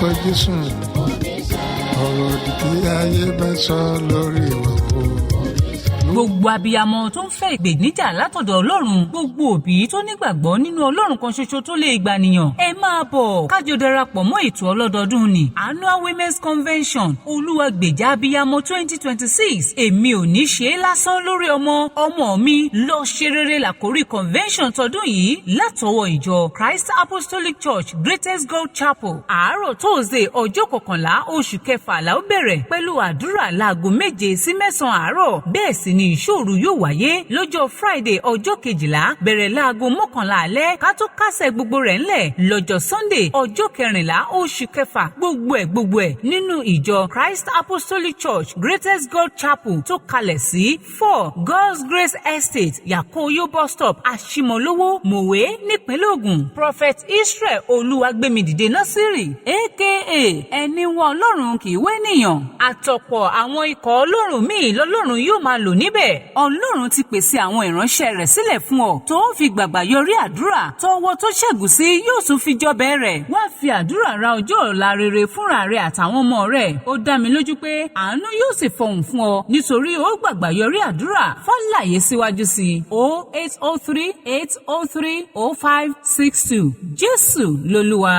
Lórúkọ Jésù, ọ̀rọ̀ òdì tí ayé bá sọ lórí wa o. Gbogbo abiyamọ tó ń fẹ́ ìgbèníjà látọ̀dọ̀ Ọlọ́run, gbogbo òbí tó nígbàgbọ́ nínú Ọlọ́run kan ṣoṣo tó lè gbànìyàn, ẹ máa bọ̀ kájọ darapọ̀ mọ́ ètò ọlọ́dọọdún ni Annual Women's Convention Olúwàgbèjà Abiyamọ 2026. "Èmi ò ní ṣe é lásán lórí ọmọ ọmọ mi, lọ ṣe rere" làkórí convention tọdún yìí látọwọ́ ìjọ Christ Apostolic Church, Greatest God Chapel. Àárọ̀ Thursday, ọjọ́ 11 oṣù kẹfà la ó bẹ̀rẹ̀ pẹ̀lú àdúrà láago 7 sí 9 àárọ̀. Bẹ́ẹ̀ sì ni ìṣọ́ òru yóò wáyé lọ́jọ́ Friday, ọjọ́ 12, bẹ̀rẹ̀ láago 11 alẹ́, ká tó kásẹ̀ gbogbo rẹ̀ ńlẹ̀ lọ́jọ́ Sunday, ọjọ́ 14 oṣù kẹfà. Gbogbo ẹ̀ gbogbo ẹ̀ nínú ìjọ Christ Apostolic Church, Greatest God Chapel, tó kalẹ̀ sí 4 God's Grace Estate, Yakoyo Bus Stop, Àṣìmọ̀lówó, Mòwe, nípínlẹ̀ Ògùn. Prophet Israel Olúwagbèmídìde Násìrì, aka Ẹni Wọn Ọlọ́run Kì í Wé Nìyàn, àtọ̀pọ̀ àwọn ikọ̀ Ọlọ́run míì lọ́lọ́run yóò máa lò níbẹ̀. Ọlọ́run ti pèsè àwọn ìránṣẹ́ rẹ̀ sílẹ̀ fún ọ tó ń fi gbàgbà yọrí àdúrà tọwọ́ tó ṣẹ́gun sí yóò tún fi jọbẹ̀ rẹ̀. Wá fi àdúrà ra ọjọ́ ọ̀la rere fúnra rẹ̀ àtàwọn ọmọ rẹ̀. Ó dá mi lójú pé àánú yóò sì fọhùn fún ọ nítorí ó gbàgbà yọrí àdúrà. Fọ́láyé síwájú sí o 803 803 0562. Jésù lolúwa.